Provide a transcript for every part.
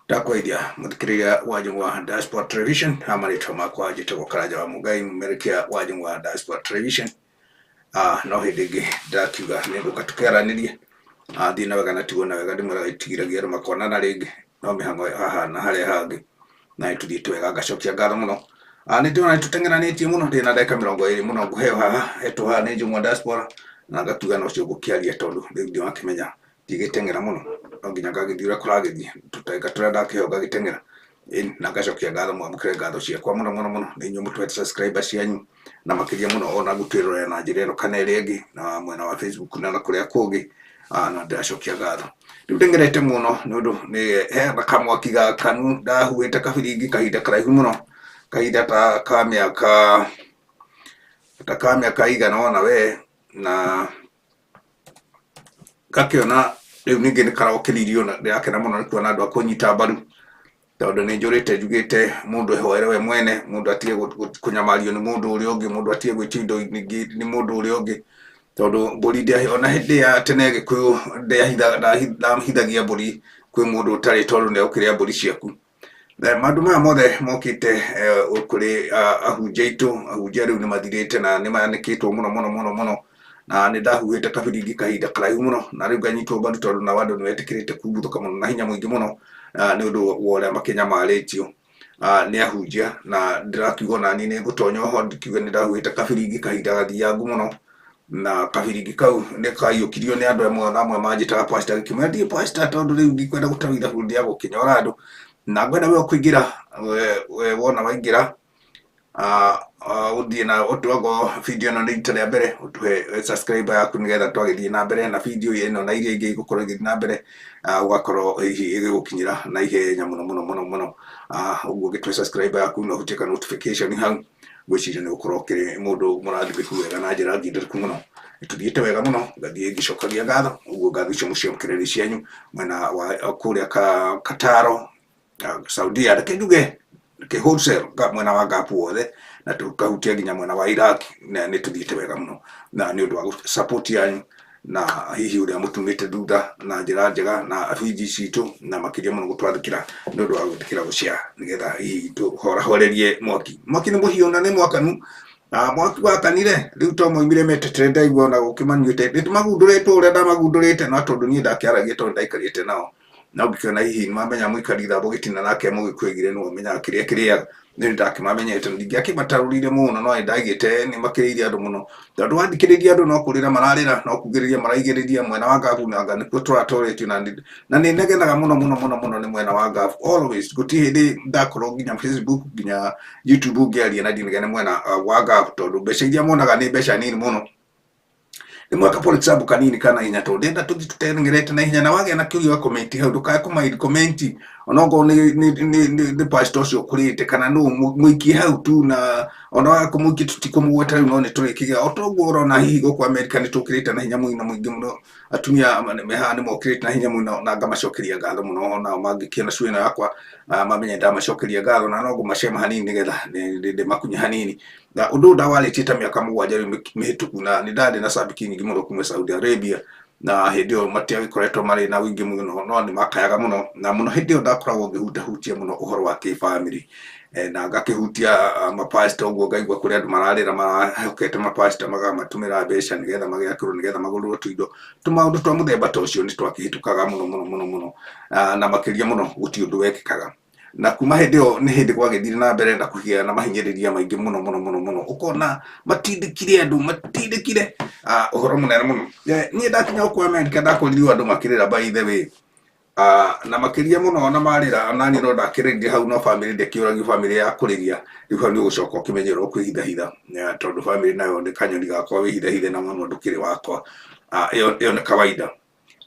Ndakweithia mũthikĩrĩria wa Njũng'wa Diaspora Television, ha marĩtwa makwa njĩtagwo Karanja wa Mũngai, mũmerekia wa Njũng'wa Diaspora Television. No hĩndĩ ĩngĩ ndakiuga nĩ ngũka tũkĩaranĩrie. Thiĩ na wega na tigwo na wega, ndĩmwĩraga itigiragia andũ makonana rĩngĩ, no mĩhang'o haha na harĩa hangĩ, na nĩ tũthiĩte wega, ngacokia ngatho mũno. Nĩ ndĩrona nĩ tũteng'eranĩtie mũno, ndĩ na ndagĩka 20 mũno ngũheo haha, hetwo haha nĩ Njũng'wa Diaspora, na ngakiuga nocio ngũkĩaria tondũ rĩu ndirakĩmenya ndigĩteng'era mũno, no nginya ngagĩthiĩ ũrĩa kũragĩthiĩ, tũtagĩka tũrĩa ndakĩheo ngagĩteng'era. Ĩni, na ngacokia ngatho, mwamũkĩre ngatho ciakwa mũno mũno mũno, nĩ inyuĩ mũtũhete subscriber cianyu, na makĩria mũno ona gũtwĩrorera na njĩra ĩno kana ĩrĩa ĩngĩ, na mwena wa Facebook na kũrĩa kũngĩ, na ndĩracokia ngatho. Rĩu ndeng'erete mũno nĩ ũndũ nĩ hena kamwaki gakanu ndahuhĩte kabiringi kahinda karaihu mũno, kahinda ta ka mĩaka ĩigana ũna we, na ngakĩona rĩu ningĩ nĩ karokĩririo na ndĩrakena mũno nĩ kuona andũ a kũnyita mbaru, tondũ nĩ njũrĩte njugĩte mũndũ ehoere we mwene, mũndũ atige kũnyamario nĩ mũndũ ũrĩa ũngĩ, mũndũ atige gwĩtio indo nyingĩ nĩ mũndũ ũrĩa ũngĩ, tondũ mbũri ona hĩndĩ ya tene Gĩkũyũ ndahithagia mbũri kwĩ mũndũ ũtarĩ tondũ nĩ egũkĩrĩa mbũri ciaku. Maũndũ maya mothe mokĩte kũrĩ ahunjia aitũ, ahunjia rĩu nĩ mathirĩte na nĩ manĩkĩtwo mũno mũno mũno mũno, na nĩ ndahuhĩte kabiringi kahinda karaihu mũno, na rĩu nganyitwo mbaru tondũ nao andũ nĩ metĩkĩrĩte kumbuthũka mũno na hinya mũingĩ mũno, nĩ ũndũ wa ũrĩa makĩnyamarĩtio nĩ ahunjia, na ndĩrakiuga onaniĩ nĩ ngũtonya oho ndikiuge nĩ ndahuhĩte kabiringi kahinda gathiangu mũno, na kabiringi kau nĩ kaiyũkirio nĩ andũ amwe na amwe manjĩtaga pastor, ngĩkĩmwĩra ndirĩ pastor tondũ rĩu ndikwenda gũtarwo ithabu rĩa gũkĩnyora andũ, na ngwenda we ũkũingĩra, we wona waingĩra ũthiĩ na ũtwangwo video ĩno nĩ rita rĩa mbere, ũtũhe subscribe yaku nĩgetha twagĩthiĩ na mbere na video ĩno na iria ingĩ igũkorwo igĩthiĩ na mbere, ũgakorwo hihi ĩgĩgũkinyĩra na ihenya mũno mũno mũno mũno. Ũguo ũgĩtũhe subscribe yaku na ũhutie ka notification hau, ngwĩciria nĩ ũgũkorwo ũkĩrĩ mũndũ mũrathimĩku wega na njĩra ngindĩrĩku mũno. Tũthiĩte wega mũno, ngathiĩ ngĩcokagia ngatho, ũguo ngatho icio mũciamũkĩre nĩ cianyu mwena wa kũrĩa Kataro, Saudia, reke njuge reke wholesale mwena wa Gulf wothe, na tũkahutia nginya mwena wa Iraq, na nĩ tũthiĩte wega mũno, na nĩ ũndũ wa support yanyu na hihi ũrĩa mũtumĩte thutha na njĩra njega na binji citũ, na makĩria mũno gũtwathĩkĩra nĩ ũndũ wa gwĩtĩkĩra gũshare nĩgetha hihi tũhorahorerie mwaki. Mwaki nĩ mũhiũ na nĩ mwakanu, na mwaki wakanire rĩu to moimire metetere, ndaigua ona gũkĩmanyuĩte nĩ magundũrĩtwo ũrĩa ndamagundũrĩte, no tondũ niĩ ndakĩaragia tondũ ndaikarĩte nao, na ũngĩkĩona hihi mamenya mũikari thambo gĩtina nake mũgĩkũyũ aigire nĩwe ũmenyaga kĩrĩa kĩrĩaga, nĩ ndakĩmamenyete, ndingĩakĩmatarũrire mũno, no nĩndaigĩte nĩ makĩrĩire andũ mũno, tondũ wathikĩrĩria andũ no kũrĩra mararĩra, no kugĩrĩria maraigĩrĩria mwena wa Gabu, na anga nĩkuo tũratoretio, na nĩ negenaga mũno mũno mũno mũno nĩ mwena wa Gabu always, gũtirĩ hĩndĩ ndakorwo nginya Facebook nginya YouTube ngĩaria na ndinegene mwena wa Gabu, tondũ mbeca iria monaga nĩ mbeca nini mũno. Rĩmwe ka for example kanini kana hinya tondũ ndĩrenda tũthiĩ tũteng'erete na ihenya, na wagĩa na kĩũria ũga comment hau, ndũkae kũ comment onokorwo nĩ pastor ũcio ũkũrĩte kana nũ, mũikie hau tu, na ona waga kũmũikia tũtikũmũgweta rĩu, no nĩ tũrĩkĩgĩa o toguo ũrona hihi gũkũ Amerika nĩ tũkĩrĩte na hinya mũno mũingĩ mũno, atumia me haha nĩ mokĩrĩte na hinya mũno, na ngamacokeria ngatho mũno, onao mangĩkĩona show ĩno yakwa mamenye ndamacokeria ngatho, na no ngũmacema hanini nĩgetha ndĩmakunye hanini. Na ũndũ ũyũ ndawarĩtie ta mĩaka 7 rĩu mĩhĩtũku, na nĩ ndarĩ na cambĩki nyingĩ mũno kuma Saudi Arabia, na hĩndĩ ĩyo matiagĩkoretwo marĩ na ũingĩ mũno, no nĩ makayaga mũno, na mũno hĩndĩ ĩyo ndakoragwo ngĩhutahutia mũno ũhoro wa kĩbamĩrĩ, na ngakĩhutia mapastor ũguo, ngaigua kũrĩ andũ mararĩra marehokete mapastor magamatũmĩra mbeca nĩgetha magĩakĩrwo, nĩgetha magũrĩrwo tũindo, tũmaũndũ twa mũthemba ta ũcio nĩ twakĩhĩtũkaga mũno mũno mũno mũno, na makĩria mũno gũtirĩ ũndũ wekĩkaga. Na kuma hĩndĩ ĩyo nĩ hĩndĩ gwagĩthire na mbere na kũgĩa na mahinyĩrĩria maingĩ mũno mũno mũno mũno, ũkona matindĩkire andũ, matindĩkire ũhoro mũnene mũno. Niĩ ndakinya gũkũ America ndakorirwo andũ makĩrĩra by the way, na makĩria mũno ona marĩra nani no ndakĩrĩrire hau, no bamĩrĩ ndĩkĩũragio, bamĩrĩ ya kũrĩria rĩu hau nĩ ũgũcoka ũkĩmenyerwo kwĩhithahitha, tondũ bamĩrĩ nayo nĩ kanyoni gakwa wĩhithahithe na mwana ndũkĩrĩ wakwa, ĩyo nĩ kawaida.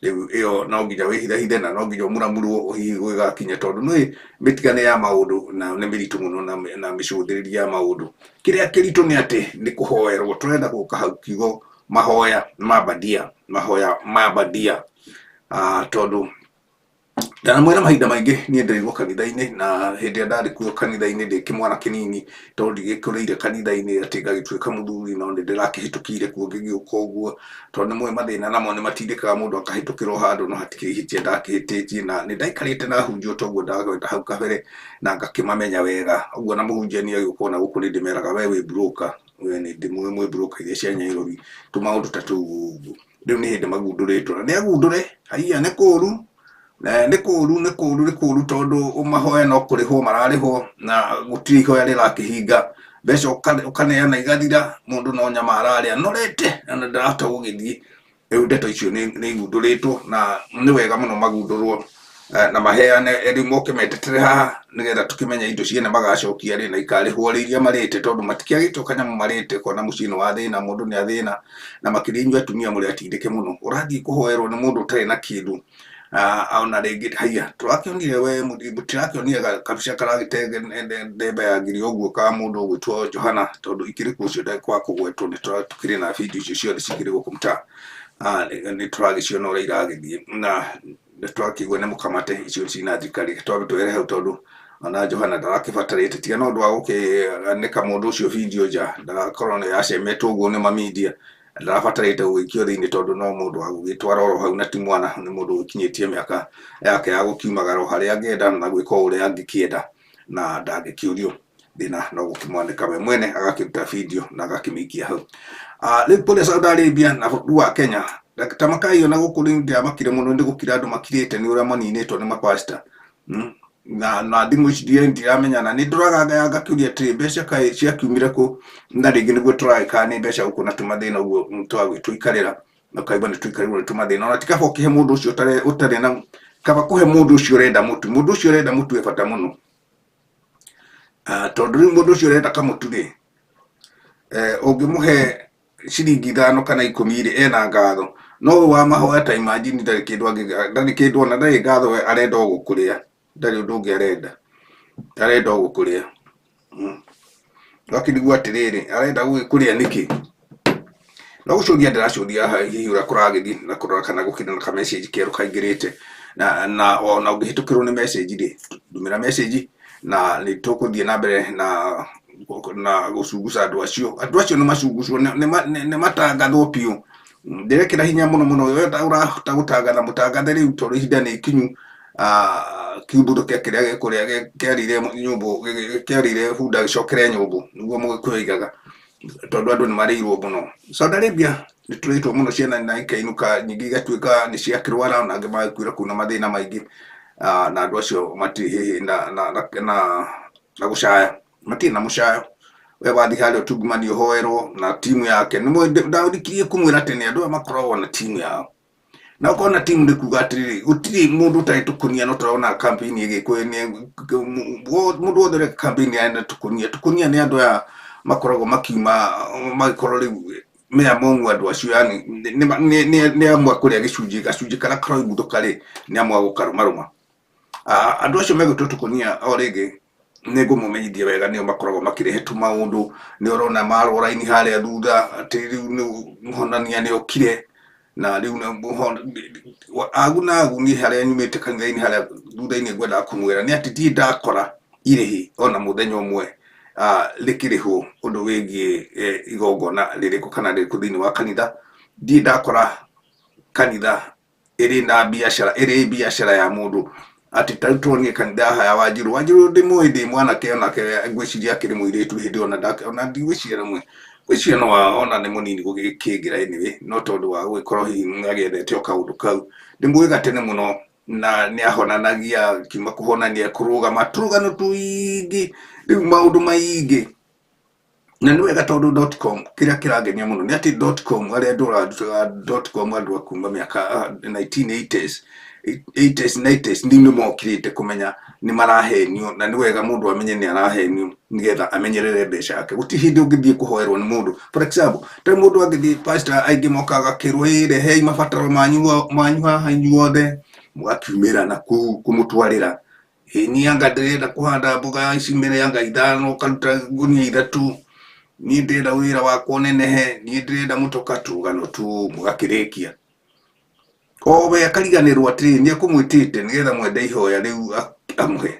Rĩu ĩyo no nginya wĩhithahithe na no nginya ũmuramurwo hihi gũgĩgakinya, tondũ nĩ mĩtigane ya maũndũ na nĩ mĩritũ mũno na mĩcũthĩrĩrie ya maũndũ. Kĩrĩa kĩritũ nĩ atĩ nĩ kũhoerwo, tũrenda gũka hau kiugo mahoya ma mbadia, mahoya ma mbadia, tondũ Ndanamwĩra mahinda maingĩ niĩ nderirwo kanitha-inĩ na hĩndĩ ĩrĩa ndarĩ kuo kanitha-inĩ ndĩ kĩmwana kĩnini tondũ ndigĩkũrĩire kanitha-inĩ atĩ ngagĩtuĩka mũthuri no nĩ ndĩrakĩhĩtũkĩire kuo ngĩgĩũka ũguo tondũ nĩ mũĩ mathĩna namo nĩ matindĩkaga mũndũ akahĩtũkĩra o handũ no hatikĩrĩ ihĩtia ndakĩhĩtĩtie na nĩ ndaikarĩte na ahunjia o toguo ndagweta hau kabere na ngakĩmamenya wega ũguo na mũhunjia nĩ agĩũka ona gũkũ nĩ ndĩmeraga we wĩ broker we nĩ ndĩmũĩ mwĩ broker iria cia Nyairobi tũmaũndũ ta tũu ũguo rĩu nĩ hĩndĩ magundũrĩtwo na nĩ agundũre haiya nĩ kũru na nĩ kũru nĩ kũru nĩ kũru tondũ mahoya no kũrĩhwo mararĩhwo na gũtirĩ ihoya rĩrakĩhinga mbeca ũkaneana igathira mũndũ no nyama ararĩa norete na ndarahota gũgĩthiĩ rĩu ndeto icio nĩ igundũrĩtwo na nĩ wega mũno magundũrwo na maheane rĩu moke metetere haha nĩgetha tũkĩmenye indo ciene magacokia rĩ na ikarĩhwo rĩ iria marĩte tondũ matikĩagĩte o kanyamũ marĩte kona mũciĩ nĩ wa thĩna mũndũ nĩ athĩna na makĩria inyuĩ atumia mũrĩ atindĩke mũno ũrathiĩ kũhoerwo nĩ mũndũ ũtarĩ na kĩndũ ona rĩngĩ haiya tũrakĩonire we mũtirakĩonire kabica karagĩte ndemba ya ngiri ũguo ka mũndũ ũgwĩtwo Johana tondũ ikĩrĩ kuo ũcio kwa kũgwetwo nĩ tũkĩrĩ na video icio ciothe cikĩrĩ gũkũ mtaa nĩ tũragĩciona ũrĩa iragĩthiĩ na nĩ twakĩigua nĩ mũkamate icio cina njikari twambe twere hau tondũ ona Johana ndarakĩbatarĩte tiga no ũndũ wa gũkĩanĩka mũndũ ũcio video nja ndagakorwo nĩ yacemetwo ũguo nĩ mamidia ndarabatarĩte gũgĩikio thĩinĩ tondũ no mũndũ wa gũgĩtwara oro hau na ti mwana nĩ mũndũ ũgĩkinyĩtie mĩaka yake ya gũkiumagara o harĩa angĩenda na gwĩka o ũrĩa angĩkĩenda na ndangĩkĩũrio thĩna no gũkĩmwanĩka we mwene agakĩruta video na agakĩmĩikia hau. Rĩu kũrĩa Saudi Arabia na bũrũri wa Kenya ta makai ona gũkũ rĩu ndĩramakire mũno nĩ gũkira andũ makirĩte nĩ ũrĩa maninĩtwo nĩ mapasta na thimũ ici ndiramenya na nĩ ndoraga ngaya ngakĩũria atĩrĩ mbeca kaĩ ciakiumire kũ na rĩngĩ nĩguo tũragĩka nĩ mbeca gũkũ na tũmathĩna ũguo twagĩtũikarĩra na ũkaigua nĩ tũikarĩrwo nĩ tũmathĩna ona ti kaba ũkĩhe mũndũ ũcio ũtarĩ na kaba kũhe mũndũ ũcio ũrenda mũtu mũndũ ũcio ũrenda mũtu e bata mũno tondũ rĩu mũndũ ũcio ũrenda kamũtu rĩ ũngĩmũhe ciringi 5 kana 10 rĩ ena ngatho no ũyũ wa mahoya ta imagine ndarĩ kĩndũ ndarĩ kĩndũ ona ndarĩ ngatho we arenda o gũkũrĩa ndarĩ ũndũ ũngĩ arenda arenda o gũkũrĩa Ũgakĩrigwo atĩrĩrĩ arenda gũgĩkũrĩa nĩkĩ no gũcũria ndĩracũria haha hihi ũrĩa kũragĩthiĩ na kũrora kana gũkĩrĩ na ka message kerũ kaingĩrĩte na ona ũngĩhĩtũkĩrwo nĩ message rĩ ndũmĩra message na nĩ tũkũthiĩ na mbere na gũcunguca andũ acio andũ acio nĩ macungucwo nĩ matangathwo biũ ndĩrekĩra hinya mũno mũno we ũrahota gũtangatha mũtangathe rĩu tondũ ihinda nĩ ikinyu kiumbutho kĩa kĩrĩa gĩkũrĩa kĩarĩire nyũmbũ kĩarĩire bunda gĩcokere nyũmbũ nĩguo mũgĩkũyũ oigaga tondũ andũ nĩ marĩirwo mũno Saudi Arabia nĩ tũrĩtwo mũno ciana na ikainũka nyingĩ igatuĩka nĩ ciakĩrwara na angĩ magakuĩra kũu na mathĩna maingĩ na andũ acio matirĩ hĩhĩ na gũcaya matirĩ na mũcayo we wathiĩ harĩa ũtungumani ũhoerwo na timu yake ndaũrikirie kũmwĩra atĩ nĩ andũ aya makoragwo na timu yao na ũkorwo na timu nĩ kuga atĩrĩrĩ gũtirĩ mũndũ ũtarĩ tũkũnia no tũrona campaign ĩgĩkwo mũndũ wothe ũreka campaign arĩ na tũkũnia tũkũnia nĩ andũ aya makoragwo makiuma magĩkorwo rĩu me among andũ acio yani nĩ amwe kũrĩa gĩcunjĩ gacunjĩ karĩa karoiguthũka rĩ nĩ amwe a gũkarũmarũma andũ acio megwĩtwo tũkũnia o rĩngĩ nĩ ngũmũmenyithia wega nĩo makoragwo makĩrehe tũmaũndũ nĩ ũrona marwo raini harĩa thutha atĩ rĩu nĩ mũhonania nĩ okire na rĩu agu na agu niĩ harĩa nyumĩte kanitha-inĩ harĩa thutha-inĩ ngwendaga kũmwĩra nĩ atĩ ndirĩ ndakora irĩhi ona mũthenya ũmwe rĩkĩrĩhwo ũndũ wĩgiĩ igongona rĩrĩkũ kana rĩrĩkũ thĩinĩ wa kanitha ndirĩ ndakora kanitha ĩrĩ na biacara ĩrĩ biacara ya mũndũ atĩ ta rĩu tuonire kanitha haha ya Wanjiru Wanjiru ndĩmũĩ ndĩ mwanake onake ngwĩciria akĩrĩ mũirĩtu hĩndĩ ĩyo ona ndigwĩciria rĩmwe ngwĩciria no ona nĩ mũnini gũgĩkĩngĩra anyway no tondũ wa gũgĩkorwo hihi nĩagĩendete o kaũndũ kau ndĩmũĩ gatene mũno na nĩ ahonanagia kiuma kũhonania kũrũgama tũrũgano tũingĩ rĩu maũndũ maingĩ na nĩ wega tondũ .com kĩrĩa kĩrangenia mũno nĩ atĩ .com arĩa andũ ũrarutaga .com andũ a kuma mĩaka 1980s 80s 90s rĩu nĩ mokĩrĩte kũmenya nĩ marahenio na nĩ wega mũndũ amenye nĩ arahenio nĩgetha amenyerere mbeca yake gũtirĩ hĩndĩ ũngĩthiĩ kũhoerwo nĩ mũndũ for example ta mũndũ angĩthiĩ pastor aingĩ mokaga akĩrwo ĩ rehei mabataro manyu haha inyuothe mũgakiumĩra na kũu kũmũtwarĩra ĩ niĩ anga ndĩrenda kũhanda mboga ici mĩrĩ anga 5 ũkaruta ngũnia 3 niĩ ndĩrenda wĩra wakwa ũnenehe niĩ ndĩrenda mũtoka tũrũgano tu mũgakĩrĩkia O we akariganĩrwo atĩrĩrĩ nĩ ekũmwĩtĩte nĩgetha mwende ihoya rĩu amũhe.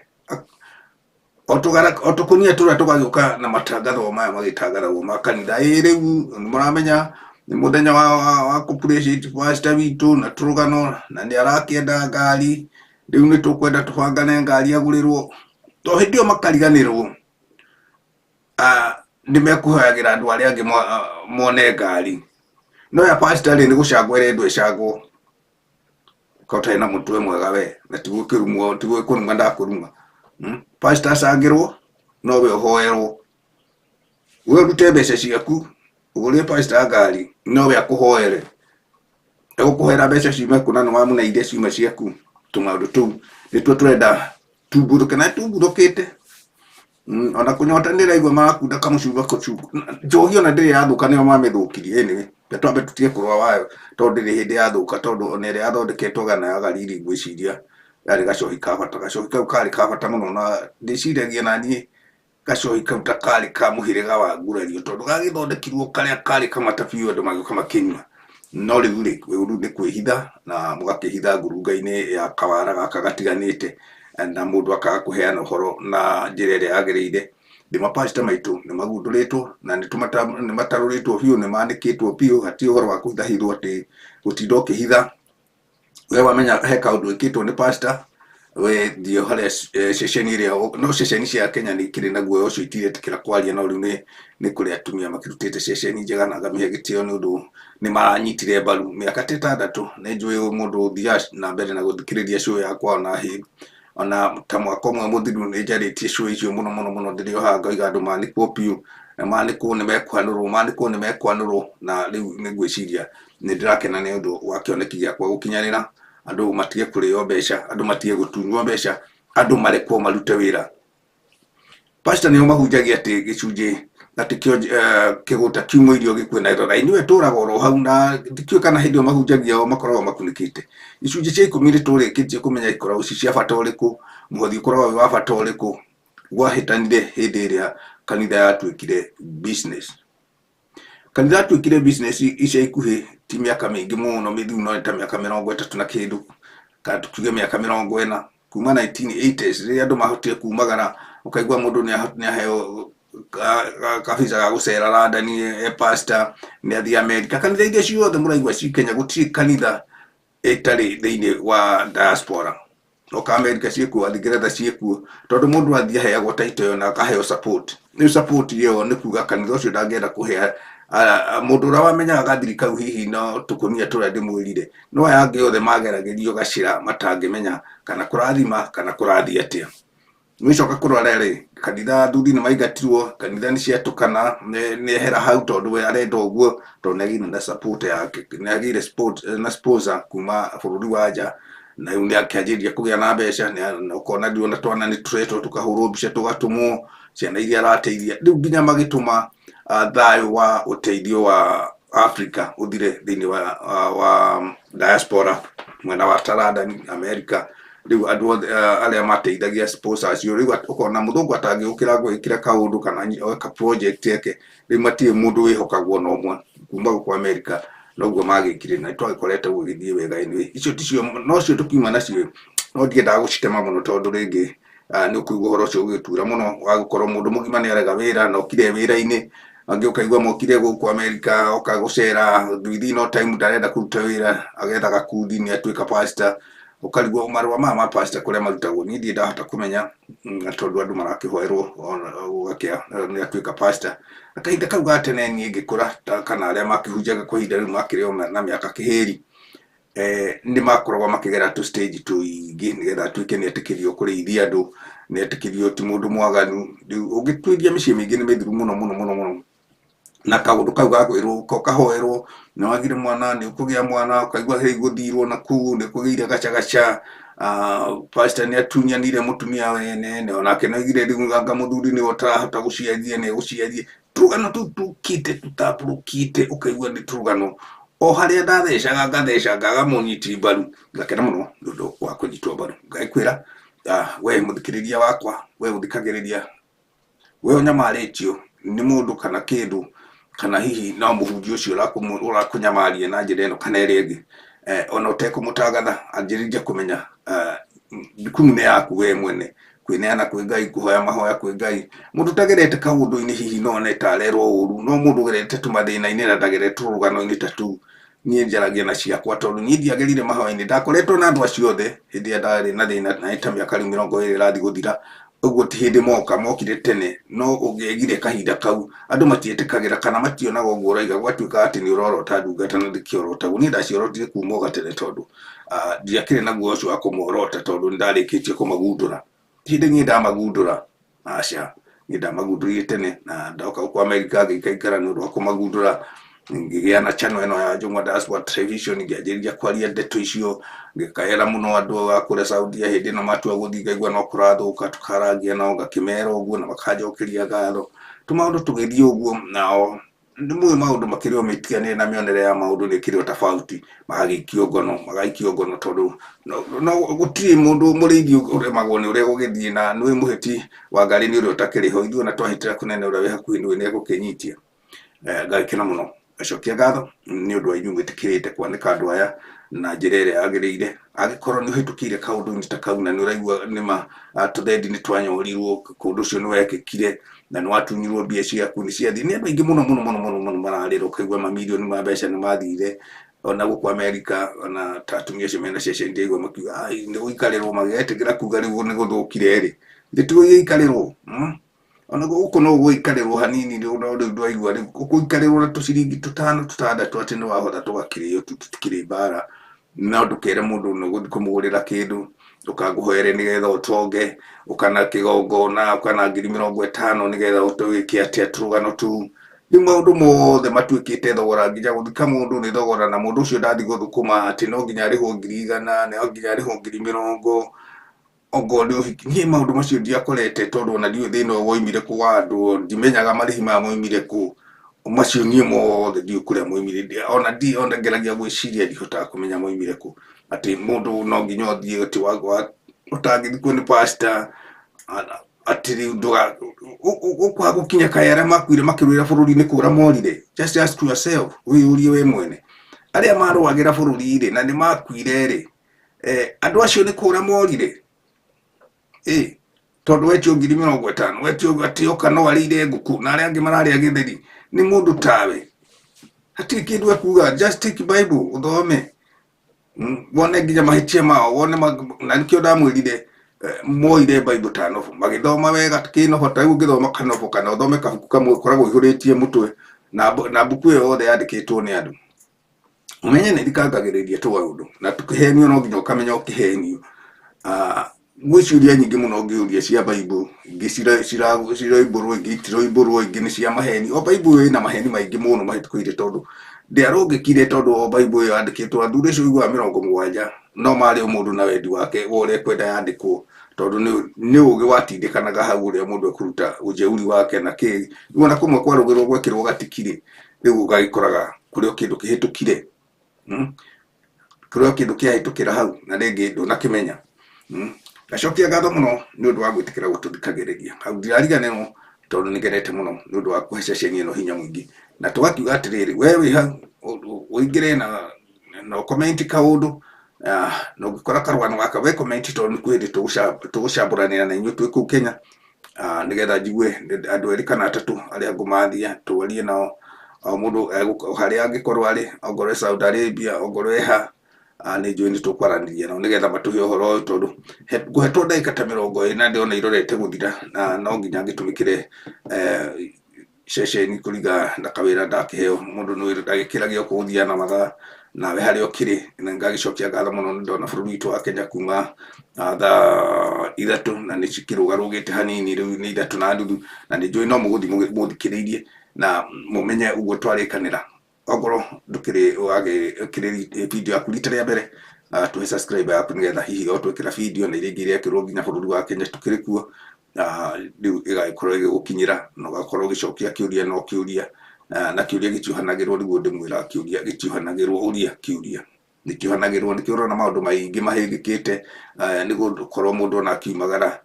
O tũkũnia tũrĩa tũgagĩũka na matangatho maya magĩtangathagwo ma kanitha, ĩ rĩu nĩ mũramenya nĩ mũthenya wa kũ appreciate pastor witũ na tũrũgano na nĩ arakĩenda ngari, rĩu nĩ tũkwenda tũbangane ngari agũrĩrwo. To hĩndĩ ĩyo makariganĩrwo nĩ mekũhoyagĩra andũ arĩa angĩ mone ngari. No ya pastor rĩ nĩ gũcangwo ĩrendwo ĩcangwo. Korwo ũtarĩ na mũtwe mwega we na tiguo kĩrumwo tiguo kũruma ndakũruma. Pastor acangĩrwo no we ũhoerwo. We ũrute mbeca ciaku ũgũrĩre pastor ngari no we akũhoere. Egũkũhoera mbeca ciume kũ na nĩ wamũne iria ciuma ciaku. Tũmaũndũ tũu nĩtuo tũrenda tumbuthũke na tumbuthũkĩte. Ona kũnyota nĩ ndĩraigua marakunda kamũcuba njohi ona ndĩrĩ yathũka nĩo mamĩthũkirie. Anyway, reke twambe tũtige kũrũa wayo tondũ ndĩrĩ hĩndĩ yathũka tondũ ona ĩrĩa yathondeketwo gana ya gariri ngwĩciria yarĩ gacohi ka bata. Gacohi kau karĩ ka bata mũno na ndĩciragia naniĩ gacohi kau ta karĩ ka mũhĩrĩga wa ngurario tondũ gagĩthondekirwo karĩa karĩ kamata biũ andũ magĩũka makĩnyua. No rĩu rĩ, ũru nĩ kwĩhitha na mũgakĩhitha ngurunga-inĩ ya kawara gaka gatiganĩte na mũndũ akaga kũheana ũhoro na njĩra ĩrĩa yagĩrĩire. Nĩ mapastor maitũ nĩ magundũrĩtwo na nĩ matarũrĩtwo biũ, nĩ manĩkĩtwo biũ, hatirĩ ũhoro wa kũhithahithwo atĩ gũtinda ũkĩhitha. We wamenya he kaũndũ wĩkĩtwo nĩ pastor, we thiĩ harĩa ceceni ĩrĩa, no ceceni cia Kenya nĩ ikĩrĩ na guoya ũcio itiretĩkĩra kwaria, no rĩu nĩ kũrĩ atumia makĩrutĩte ceceni njega na ngamĩhe gĩtĩo nĩ ũndũ nĩ maranyitire mbaru mĩaka ta ĩtandatũ. Nĩ njũĩ mũndũ ũthiaga na mbere na gũthikĩrĩria show yakwa ona ona ta mwaka ũmwe mũthiru nĩ njarĩtie show icio mũno mũno mũno ndĩrĩ o haha ngoiga andũ manĩkwo biũ, na manĩkwo nĩ mekwanũrwo, manĩkwo nĩ mekwanũrwo, na rĩu nĩ ngwĩciria nĩ ndĩrakena nĩ ũndũ wa kĩoneki gĩakwa gũkinyanĩra, andũ matige kũrĩo mbeca, andũ matige gũtunywo mbeca, andũ marekwo marute wĩra. Pastor nĩo mahunjagia atĩ gĩcunjĩ atĩ kĩgũta kiumwo irio gĩkue na rora inyuĩ tũraga oro hau na ndikĩũĩ kana hĩndĩ ĩyo mahunjagia o makoragwo makunĩkĩte. Icunjĩ cia ikũmi nĩ tũrĩkĩtie kũmenya ikoragwo ci cia bata ũrĩkũ, mũhothi ũkoragwo wĩ wa bata ũrĩkũ, gwahĩtanire hĩndĩ ĩrĩa kanitha yatuĩkire business. Kanitha yatuĩkire business ica ikuhĩ ti mĩaka mĩingĩ mũno mĩthiru no nĩ ta mĩaka 30 na kĩndũ kana tukiuge mĩaka 40 kuma 1980s rĩrĩa andũ mahotire kumagara ũkaigua mũndũ nĩ aheo kabisa ga gũcera London e pastor nĩ athiĩ America. Kanitha iria ciothe mũraigua ci Kenya gũtirĩ kanitha ĩtarĩ thĩinĩ wa diaspora. Oka America ciĩkuo, athiĩ Ngeretha ciĩkuo, tondũ mũndũ athiĩ aheagwo title ĩyo na akaheo support. Rĩu support ĩyo nĩ kuga kanitha ũcio ndangĩenda kũhe mũndũ ũrĩa wamenyaga gathiri kau hihi no tũkũnia tũrĩa ndĩmwĩrire, no aya angĩ othe mageragĩrio gacĩra matangĩmenya kana kũrathima kana kũrathiĩ atĩa. Nĩcoka kũrora rĩ, kanitha athuri nĩ maingatirwo, kanitha nĩ ciatũkana, nĩ ehera hau tondũ we arenda ũguo, tondũ nĩ agĩire na support yake, nĩ agĩire support na sponsor kuma bũrũri wa nja, na rĩu nĩ akĩanjĩrĩria kũgĩa na mbeca, ũkona rĩu ona twana nĩ tũretwo tũkahũrwo mbica tũgatũmwo, ciana iria arateithia, rĩu nginya magĩtũma thayũ wa ũteithio wa Africa ũthire thĩinĩ wa diaspora mwena wa London, America. Rĩu andũ othe arĩa mateithagia sponsor acio rĩu ũkona mũthũngũ atangĩũkĩra gwĩkĩra kaũndũ kana eka project yake, rĩu matirĩ mũndũ wĩhokagwo na ũmwe kuma gũkũ America, noguo magĩkire na twagĩkorete gũgĩthiĩ wega. Anyway, icio ticio nocio tũkiuma nacio, no ndiendaga gũcitema mũno tondũ rĩngĩ nĩ ũkũigua ũhoro ũcio ũgĩtura mũno wa gũkorwo mũndũ mũgima nĩ arega wĩra na okire wĩra-inĩ, angĩ ũkaigua mokire gũkũ America oka gũcera within no time ndarenda kũruta wĩra, agetha gakundi nĩ atuĩka pastor. Ũkarigwo marũa maya ma pastor kũrĩa marutagwo, niĩ ndirĩ ndahota kũmenya na tondũ andũ marakĩhoerwo gũgakĩa nĩ atuĩka pastor. Na kahinda kau ga tene niĩ ngĩkũra kana arĩa makĩhunjagia kwa ihinda rĩu makĩrĩ o na mĩaka kĩhĩri, nĩ makoragwo makĩgera tũ stage tũingĩ nĩgetha atuĩke nĩ etĩkĩrio kũrĩithia andũ, nĩ etĩkĩrio ti mũndũ mwaganu. Rĩu ũngĩtuĩria mĩciĩ mĩingĩ nĩ mĩthiru mũno mũno mũno mũno, na kaũndũ kau ga kwĩrwo ũka ũkahoerwo nĩ wagire mwana nĩ ũkũgĩa mwana, ũkaigua hĩ gũthirwo na kũu nĩ kũgĩire gacagaca, pastor nĩ atunyanire mũtumia wene, onake nĩ oigire rĩu anga mũthuri nĩwe ũtarahota gũciaria nĩ egũciaria. Tũrũgano tũu tũkĩte tũtambũrũkĩte ũkaigua nĩ tũrũgano o harĩa ndathecaga ngatheca ngaga mũnyiti mbaru, ngakena mũno nĩ ũndũ wa kũnyitwo mbaru. Ngagĩkwĩra we mũthikĩrĩria wakwa, we ũthikagĩrĩria, we ũnyamarĩtio nĩ mũndũ kana kĩndũ, kana hihi no mũhunjia ũcio ũrakũnyamaria na njĩra ĩno kana ĩrĩa ĩngĩ, Ona ũtekũmũtangatha anjĩrĩria kũmenya jukumu nĩ yaku we mwene kwĩneana kwĩ Ngai, kũhoya mahoya kwĩ Ngai. Mũndũ ũtagerete kaũndũ-inĩ hihi no one ta arerwo ũru, no mũndũ ũgerete tũmathĩna-inĩ na ndagerete tũrũgano-inĩ ta tũu, niĩ njaragia na ciakwa tondũ niĩ ndiagerire mahoya-inĩ. Ndakoretwo na andũ acio othe hĩndĩ ĩrĩa ndarĩ na thĩna, na nĩ ta mĩaka rĩu 20 ĩrathiĩ gũthira. Ũguo ti hĩndĩ moka, mokire tene, no ũngĩaigire kahinda kau, andũ matiĩtĩkagĩra kana mationaga ũguo ũraiga, gwatuĩka atĩ nĩ ũrorota ndungata na ndĩkĩorotagwo. Niĩ ndaciorotire kuma o gatene tondũ ndiakĩrĩ na guoya ũcio wa kũmorota tondũ nĩ ndarĩkĩtie kũmagundũra. Ti hĩndĩ niĩ ndamagundũra, aca, niĩ ndamagundũrire tene na ndoka gũkũ Amerika ngĩikaikara nĩ ũndũ wa kũmagundũra. Ngĩgĩa na channel ĩno ya Njũng'wa Diaspora Television, ngĩanjĩrĩria kwaria ndeto icio, ngĩkaĩra mũno andũ a kũrĩa Saudia hĩndĩ ĩno matua gũthiĩ, ngaigua no kũrathũka, tũkarangia nao, ngakĩmera ũguo na makanjokeria ngatho. Tũmaũndũ tũgĩthiĩ ũguo nao nĩ mũĩ maũndũ makĩrĩ o mĩtiganĩre na mĩonere ya maũndũ nĩ ĩkĩrĩ o tofauti, magagĩikio ngono, magaikio ngono tondũ no gũtirĩ mũndũ mũrĩithi ũremagwo nĩ ũrĩa gũgĩthiĩ, na nĩũĩ mũhĩti wa ngari nĩ ũrĩa ũtakĩrĩ ho. Ithuĩ ona twahĩtĩra kũnene ũrĩa wĩ hakuhĩ nĩũĩ nĩ egũkĩnyitia. Ngagĩkena mũno, ngacokia ngatho nĩ ũndũ wa inyuĩ mwĩtĩkĩrĩte kwanĩka andũ aya na njĩra ĩrĩa yagĩrĩire. Angĩkorwo nĩ ũhĩtũkĩire kaũndũ-inĩ ta kau na nĩ ũraigua nĩma tũthendi nĩ twanyorirwo, kũndũ ũcio nĩ wekĩkire na nĩ watunyirwo mbia ciaku nĩ ciathiĩ. Nĩ andũ aingĩ mũno mũno mũno mũno mũno mararĩra, ũkaigua mamirioni ma mbeca nĩ mathire ona gũkũ Amerika, ona ta atumia acio mena ceceni ndĩraigua makiuga ai nĩ gũikarĩrwo, magĩetĩkĩra kuga rĩu nĩ gũthũkire rĩ, githĩ ti gũgĩikarĩrwo? Ona gũkũ no gũikarĩrwo hanini rĩu, no rĩu ndwaigua rĩu gũikarĩrwo na tũciringi tũtano tũtandatũ atĩ nĩ wahotha tũgakĩrĩo tu, tũtikĩrĩ mbara. No ndũkere mũndũ nĩ ũgũthiĩ kũmũgũrĩra kĩndũ, ndũkangũhoere nĩgetha ũtonge, ũkana kĩgongona, ũkana ngiri 50 nĩgetha ũtwĩke atĩa tũrũgano tũu. Rĩu maũndũ mothe matuĩkĩte thogora, nginya gũthika mũndũ nĩ thogora, na mũndũ ũcio ndathiĩ gũthũkũma atĩ no nginya arĩhwo ngiri 100, no nginya arĩhwo ngiri mĩrongo, ongorwo nĩ ũhiki. Niĩ maũndũ macio ndiakorete tondũ ona ndiũĩ thĩna ũyũ woimire kũ wa andũ, ndimenyaga marĩhi maya moimire kũ. Macio niĩ mothe ndiũĩ kũrĩa moimire, ona ndi ona ngeragia gwĩciria ndihotaga kũmenya moimire kũ. Atĩ mũndũ no nginya ũthiĩ atĩ ũtangĩthikwo nĩ pastor, atĩ rĩu ũkwaga gũkinya kaĩ arĩa makuire makĩrũĩra bũrũri nĩ kũra morire. Just ask yourself, wĩyũrie we mwene. Arĩa marũagĩra bũrũri rĩ na nĩ makuire rĩ, andũ acio nĩ kũra morire. Tondũ wetio ngiri 50, wetio atĩ oka no arĩire ngũkũ na arĩa angĩ mararĩa gĩtheri, nĩ mũndũ tawe. Hatirĩ kĩndũ ekuga, just take Bible ũthome. Wone nginya mahĩtia mao, wone na nĩkĩo ndamwĩrire moire Bible ta nobo, magĩthoma wega kĩnobo, ta rĩu ũngĩthoma kanobo kana ũthome kabuku kamwe ũkoragwo ũihũrĩtie mũtwe na mbuku ĩyo yothe yandĩkĩtwo nĩ andũ. Ũmenye nĩ thikangagĩrĩria tũmaũndũ na tũkĩhenio no nginya ũkamenya ũkĩhenio. Gwĩ ciũria nyingĩ mũno ũngĩũria cia Bible, ingĩ ciroimbũrwo, ingĩ itiroimbũrwo, ingĩ nĩ cia maheni. O Bible ĩna maheni maingĩ mũno mahĩtũkĩire tondũ ndĩarũngĩkire, tondũ o Bible ĩyo yandĩkĩtwo athuri acio ũiguaga 70 no marĩ o mũndũ na wendi wake wa ũrĩa ekwenda yandĩkwo, tondũ nĩ ũgĩ watindĩkanaga hau ũrĩa mũndũ ekũruta ũjeuri wake na kĩ. Rĩu ona kũmwe kwarũgĩrwo gwekĩrwo gatikirĩ, rĩu ũgagĩkoraga kũrĩ o kĩndũ kĩhĩtũkire. Kũrĩ o kĩndũ kĩahĩtũkĩra hau na rĩngĩ ndũnakĩmenya. Ngacokia ngatho mũno nĩ ũndũ wa gwĩtĩkĩra gũtũthikagĩrĩria. Hau ndirariganĩrwo tondũ nĩ ngenete mũno nĩ ũndũ wa kũhe ceceni ĩno hinya mũingĩ. Na tũgakiuga atĩrĩrĩ, we wĩ hau ũingĩre na ũcomment kaũndũ, na ũngĩkora karũgano gaka we comment, tondũ nĩ kwĩ hĩndĩ tũgũcambũranĩra na inyuĩ twĩ kũu Kenya, nĩgetha njigue andũ erĩ kana atatũ arĩa ngũmathia twarie nao, o mũndũ harĩa angĩkorwo arĩ, ongorwo e Saudi Arabia, ongorwo e ha, nĩ njũĩ nĩ tũkwaranĩria nao nĩgetha matũhe ũhoro ũyũ, tondũ ngũhetwo ndagĩka ta 40 ndĩrona irorete gũthira, na no nginya ngĩtũmĩkĩre ceceni kũringana na kawĩra ndakĩheo. Mũndũ nĩ ndagĩkĩragia gũthiaga na mathaa, nawe harĩa ũkĩrĩ, na ngagĩcokia ngatho mũno nĩ ndona bũrũri witũ wa Kenya kuma thaa 3 na nĩ cikĩrũgarũgĩte hanini, rĩu nĩ 3:30, na nĩ njũĩ no mũgũthiĩ mũthikĩrĩirie na mũmenye ũguo twarĩkanĩra. Ongorwo ndũkĩrĩ wagĩkĩrĩria video yaku rita rĩa mbere, tũhe subscribe yaku nĩgetha hihi o twekĩra video na iria ingĩ irekĩrwo nginya bũrũri wa Kenya tũkĩrĩ kuo, rĩu ĩgagĩkorwo ĩgĩgũkinyĩra na ũgakorwo ũgĩcokia kĩũria no kĩũria, na kĩũria gĩtiohanagĩrwo, nĩguo ndĩmwĩra kĩũria gĩtiohanagĩrwo, ũria kĩũria nĩkĩohanagĩrwo. Nĩkĩo ũrona maũndũ maingĩ mahĩngĩkĩte, nĩ gũkorwo mũndũ ona akiumagara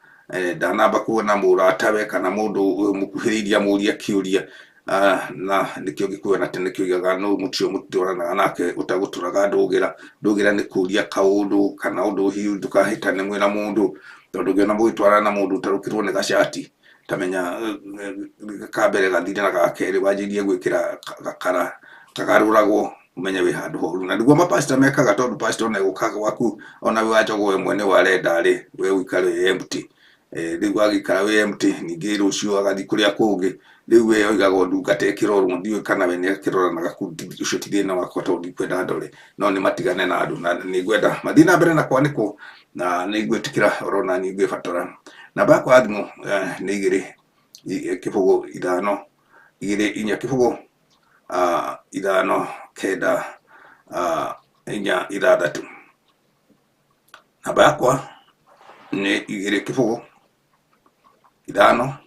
ndanamba kuona mũratawe kana mũndũ mũkuhĩrĩirie amũrie kĩũria. Na nĩkĩo Gĩkũyũ na tene kĩoigaga nũ mũtio mũtwaranaga nake ũtagũtũraga ndũgĩra. Ndũgĩra nĩ kũria kaũndũ kana ũndũ hihi ndũkahĩtane mwĩna mũndũ, tondũ ũngĩona mũgĩtwarana na mũndũ ũtarũkĩrwo nĩ gacati, ta menya ka mbere gathire na ga kerĩ wanjĩrĩrie gwĩkĩra gakara kagarũragwo, ũmenye wĩ handũ horu. Na nĩguo mapastor mekaga, tondũ pastor ona egũka gwaku ona wĩ wa njogoo ĩmwe nĩwe arenda rĩ, we ũikare wĩ empty. Rĩu agĩikara wĩ empty, ningĩ rũciũ agathiĩ kũrĩa kũngĩ. Rĩu we oigaga o ndungata ĩkĩrorwo, ndiũĩ kana we nĩakĩroranaga kũu, ũcio ti thĩna wakwa tondũ ndikwenda ndore, no nĩ matigane na andũ na nĩngwenda mathiĩ na mbere na kwanĩkwo, na nĩngwĩtĩkĩra oro na niĩ ngwĩbatara. Namba yakwa ya thimũ nĩ 2 0 5 2 4 0 5 9 4 6. Namba yakwa nĩ 2 0 5 2 4 0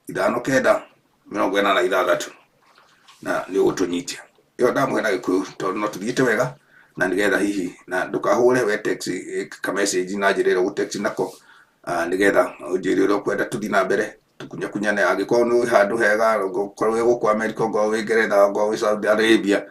5 9 86 na nĩ ũgũtũnyitia. Ĩyo ndamũhe na Gĩkũyũ tondũ no tũthiĩte wega, na nĩgetha hihi na ndũkahũre we text ka message na njĩra ĩrĩa ũgũ-text nako, nĩgetha ũnjĩre ũrĩa ũkwenda tũthiĩ na mbere tũkunyakunyane. Angĩkorwo nĩ wĩ handũ hega, ũkorwo wĩ gũkũ America, ongorwo wĩ Ngeretha, ongorwo wĩ Saudi Arabia,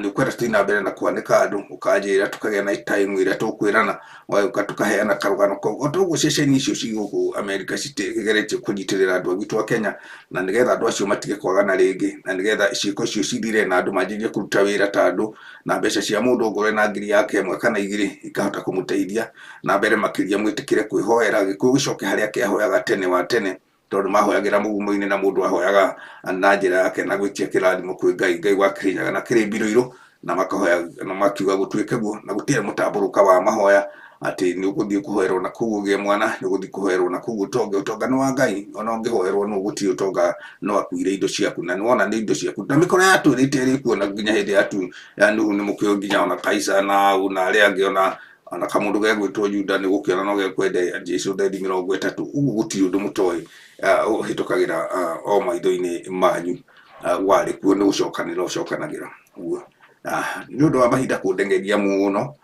nĩ ũkwenda tũthiĩ na mbere na kwanĩka andũ, ũkanjĩra tũkagĩa na time ĩrĩa tũkwĩrana, ũgagĩũka tũkaheana karũgano kau. O ta ũguo ceceni icio ci gũkũ America citigeretie kũnyitĩrĩra andũ a gwitũ a Kenya, na nĩgetha andũ acio matige kwagana rĩngĩ, na nĩgetha ciĩko icio cithire na andũ manjĩrĩrie kũruta wĩra ta andũ, na mbeca cia mũndũ ongorwo ena ngiri yake ĩmwe kana igĩrĩ ikahota kũmũteithia na mbere makĩria. Mwĩtĩkĩre kwĩhoera, Gĩkũyũ gĩcoke harĩa kĩahoyaga tene wa tene, tondũ mahoyagĩra mũgumo-inĩ na mũndũ ahoyaga na njĩra yake na gwĩtia kĩrathimo kwĩ Ngai, Ngai wa Kĩrĩnyaga na kĩrĩ mbirũ na makahoya na makiuga gũtuĩke guo, na gũtirĩ mũtambũrũka wa mahoya atĩ nĩ ũgũthiĩ kũhoerwo na kũu ũgĩe mwana, nĩ ũgũthiĩ kũhoerwo na kũu ũtonge. Ũtonga nĩ wa Ngai, ona ũngĩhoerwo nũ gũtirĩ ũtonga no akuire indo ciaku, na nĩwona nĩ indo ciaku. Na mĩkora yatwĩrĩte ĩrĩ kuo na nginya hĩndĩ ya tu ya Nuhu nĩ mũkĩũĩ nginya ona Kaisa na au na arĩa angĩ ona kamũndũ gegwĩtwo Juda nĩ gũkĩona no gekwenda Jesu thendi 30. Ũguo gũtirĩ ũndũ mũtoĩ ũhĩtũkagĩra o maitho-inĩ manyu, warĩ kuo nĩ gũcokanĩra ũcokanagĩra. Ũguo nĩ ũndũ wa mahinda kũndengeria mũno,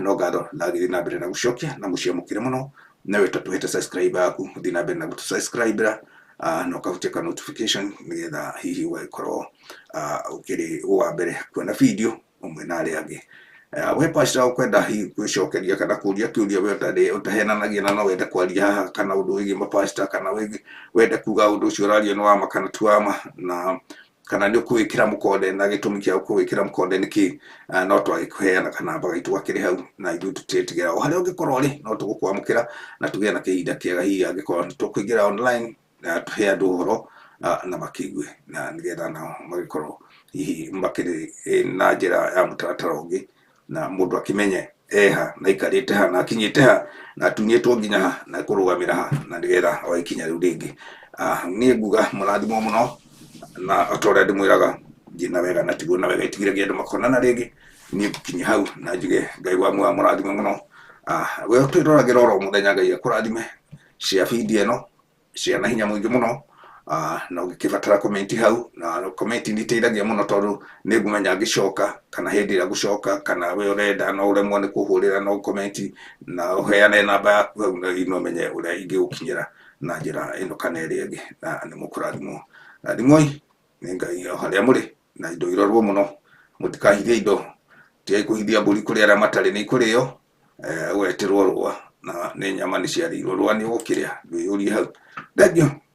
no ngatho ndagĩthiĩ na mbere na gũcokia na mũciamũkĩre mũno. Nawe ũtatũhete subscribe yaku, ũthiĩ na mbere na gũtũ-subscribe na ũkahutia ka notification nĩgetha hihi ũgagĩkorwo ũkĩrĩ wa mbere kuona video ũmwe na arĩa angĩ. We pastor ũkwenda hihi kwĩcokeria kana kũria kĩũria we ũtahenanagia na no wende kwaria haha kana ũndũ wĩgiĩ mapastor, kana wende kuga ũndũ ũcio ũraria nĩ wa ma kana ti wa ma, na kana nĩ ũkũwĩkĩra mũkonde na gĩtũmi kĩa kũwĩkĩra mũkonde nĩ kĩ, no twagĩkũheana kanamba gaitũ gakĩrĩ hau, na ithuĩ tũtiretigĩra o harĩa ũngĩkorwo rĩ, no tũgũkwamũkĩra na tũgĩe na kĩhinda kĩega hihi angĩkorwo nĩ tũkũingĩra online na tũhe andũ ũhoro na makĩigue, na nĩgetha nao magĩkorwo hihi makĩrĩ na njĩra ya mũtaratara ũngĩ, na mũndũ akĩmenye eha na aikarĩte ha na akinyĩte ha na atunyĩtwo nginya ha na kũrũgamĩra ha, na nĩgetha oe ikinya rĩu rĩngĩ. Niĩ nguga mũrathimwo mũno, na o ta ũrĩa ndĩmwĩraga thiĩ na wega na tigwo na wega, itigiragia andũ makonana rĩngĩ. Niĩ ngũkinyia hau na njuge Ngai wa muoyo amũrathime mũno. We ũtwĩroragĩra oro mũthenya, Ngai akũrathime. Share video ĩno, share na hinya mũingĩ mũno, na ũngĩkĩbatara comment hau, na comment nĩ iteithagia mũno tondũ nĩ ngũmenya ngĩcoka kana hĩndĩ ĩrĩa ngũcoka, kana we ũrenda no ũremwo nĩ kũhũrĩra no comment na ũheane namba yaku hau, na no menye ũrĩa ingĩgũkinyĩra na njĩra ĩno kana ĩrĩa ĩngĩ, na nĩ mũkũrathimwo. Rathimwoi nĩ Ngai o harĩa mũrĩ, na indo irorwo mũno, mũtikahithie indo, tigai kũhithia mbũri kũrĩ arĩa matarĩ, nĩ ikũrĩo, ũgetĩrwo rũa, na nĩ nyama nĩ ciarĩirwo rũa nĩ ũgũkĩrĩa, ndwĩyũrie hau. Thengiũ.